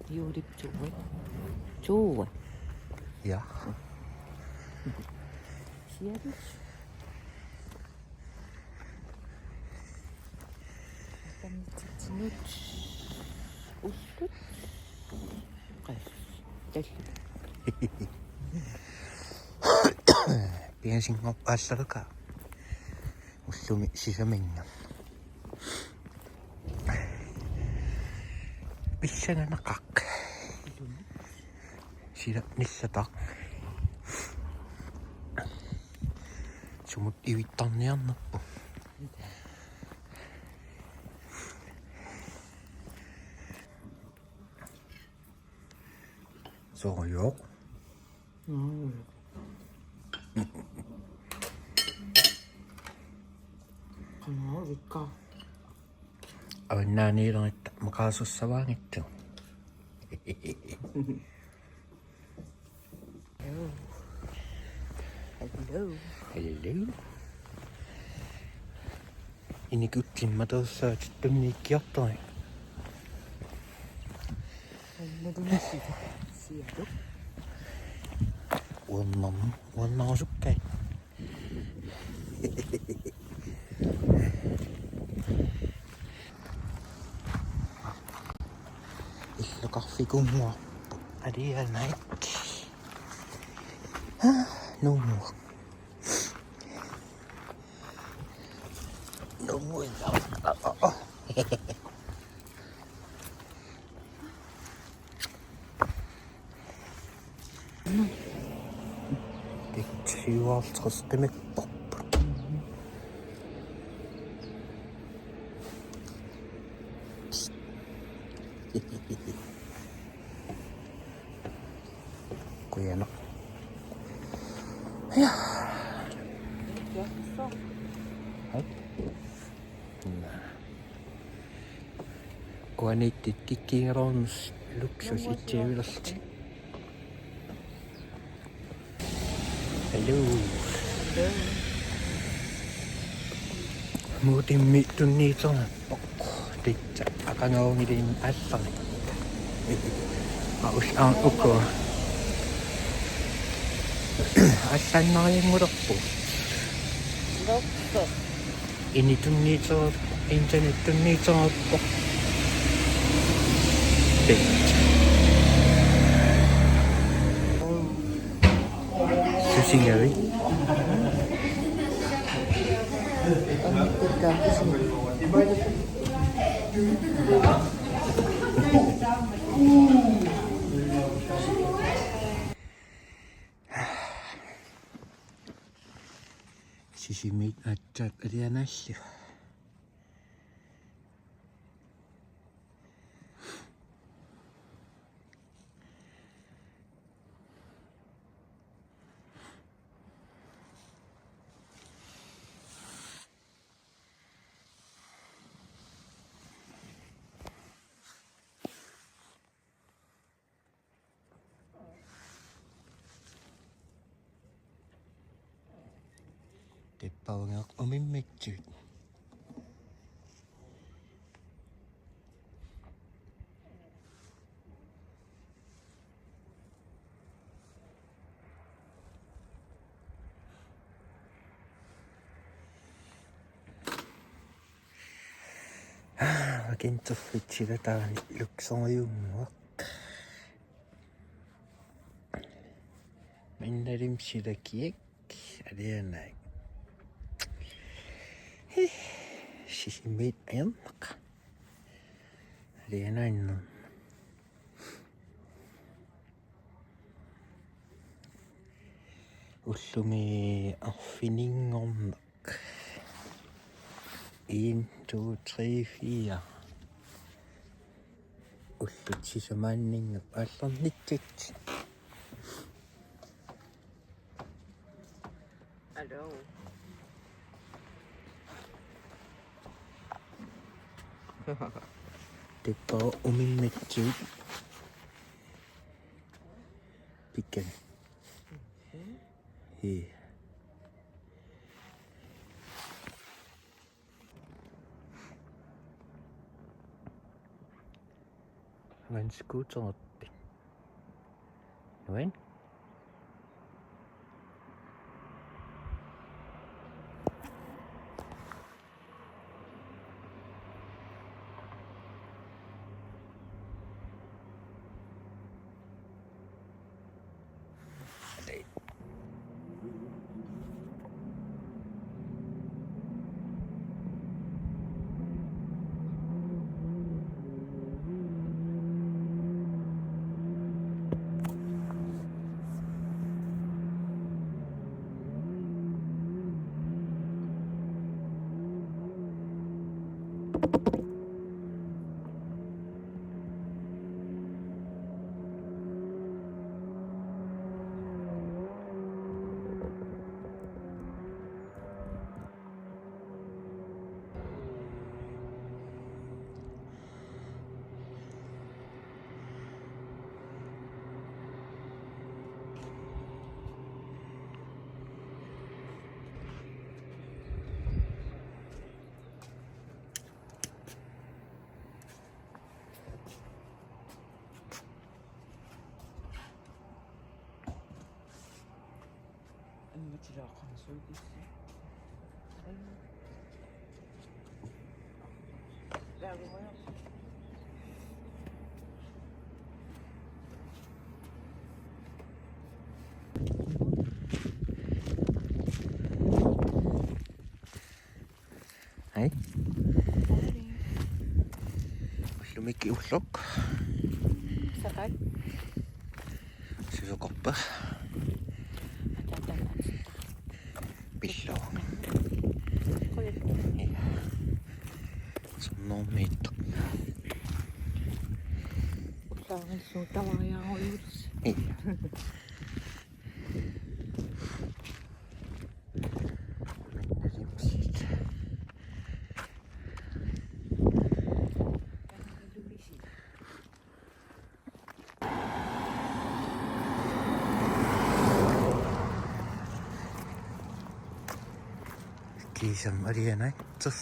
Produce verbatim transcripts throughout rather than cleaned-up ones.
Juulip to. To. Ja. Siarit. Qanitsinut. Ullut. Qas. Tallit. Piasinngorpaallaluka. Ullumi sisamanngorneq. Pissanganaqaaq. Sila nillataq. Sumut ivittarniarnerput. Soorlu. Mm. Qanoq ulikka. Avannaaniileritta maqaasussavaanngitsoq. Hello. Hello. Hello. Inikutsimmat tuussaatittunniikkiartoq. Annalunngilara. Sialu. Uannarn-, uannarusukkaat. Illoqarfikunnguarput. Alianaik. Nuummuaq. Nuummuillau. Titsiuartreqqimippoq. Qujanaq. Ja. Hej. Naa. Uaniittut kikkiingaluarneq luksus itsiavilerlutik. Hello. Hello. Muutimi tunniutereerpoq. Tassa aqaguanngilaq allamik. Aus aan uku. Allannaarianngulerpoq. Luksus. Ini tunniutereerpoq, internet tunniutereerpoq. Pet. Susingavit. Sisimiit aatsaat alianaallu. Tippavunga umimmikkut. Akinterfitsila taani luksuujunguaq. Minnalim silakiak alianaak. Hi, Sisimiit ajornaq. Alianaanna. Ullumi arfininngorneq. En, to, tre, fire. Ullut sisamaanninngorput aallarnittut. Hello. Tippavunga umimmikkut. Pikkani. Hii. Vandscootererpit? Nuan. Hej. Ullumi ulloq. Saqaq. Susoqarpa? Ataataannaansitta. Pillu. Qujan. Ja. Sunnuummiittoq. Ullaarnillugu tavariarujuulussi. Ja. Kiisami alianaatsoq.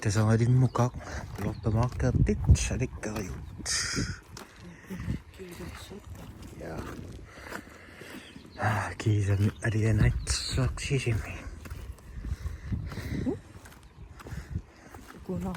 Tassaniimmukaq loppemarkedit alikkariut. Ja. Ah, kiisami alianaatsoq Sisimiuni. Kuno.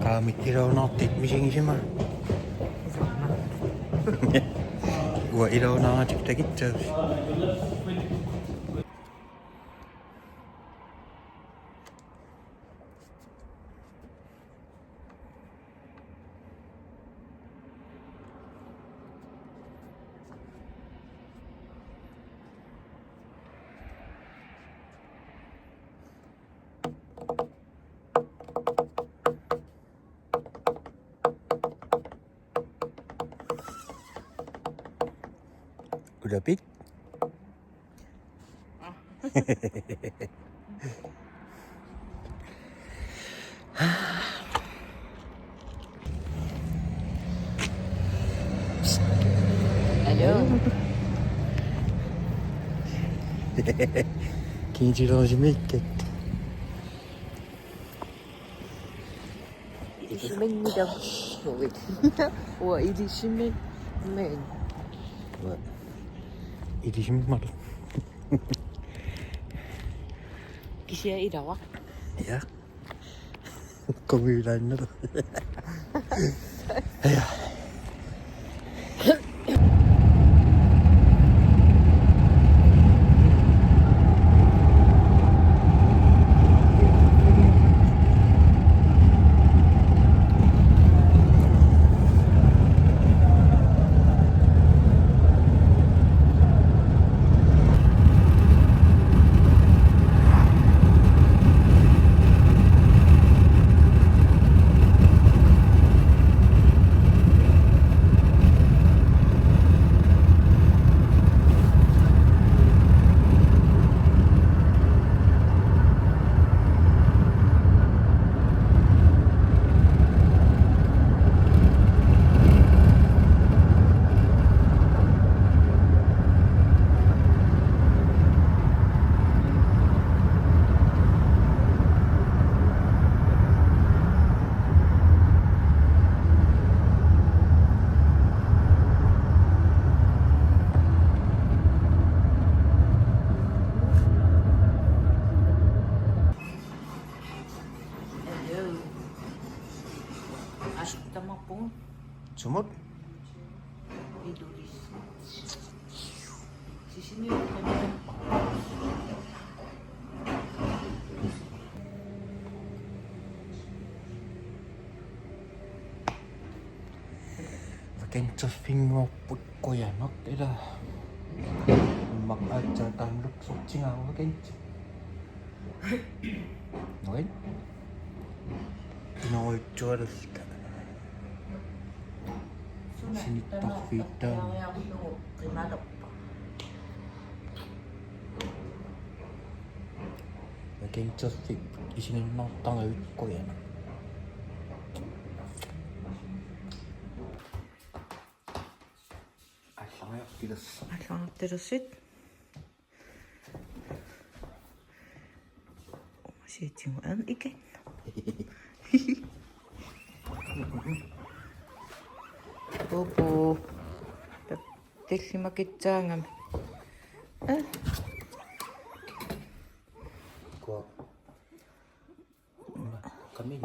Qaamit iluanaartut misigisimavit. Uanga iluanaaratik takitsaavisi. Ulapit? Hello. Kiintilaarsimikkat. Ilisimanngilaq. Uanga ilisimanngilaq. Uanga ilisimmalu. Kisianni iluaq. Ja. Kongiulaannalu. Ja. Sumut? Vacansurfinngorput qujanaq ila. Immaqa aatsaat taanna luksortigaara vacansi. Nuin. Inuitsualusta. Sinittarfiittaa. Vacansurfik isiginnaartarnagit qujanaq. Allariartilersoq. Allariartilersoq. Uumasiitigut aamma ikinna. Pupu. Tallimakitsaagami. Aa. Kua. Kamin.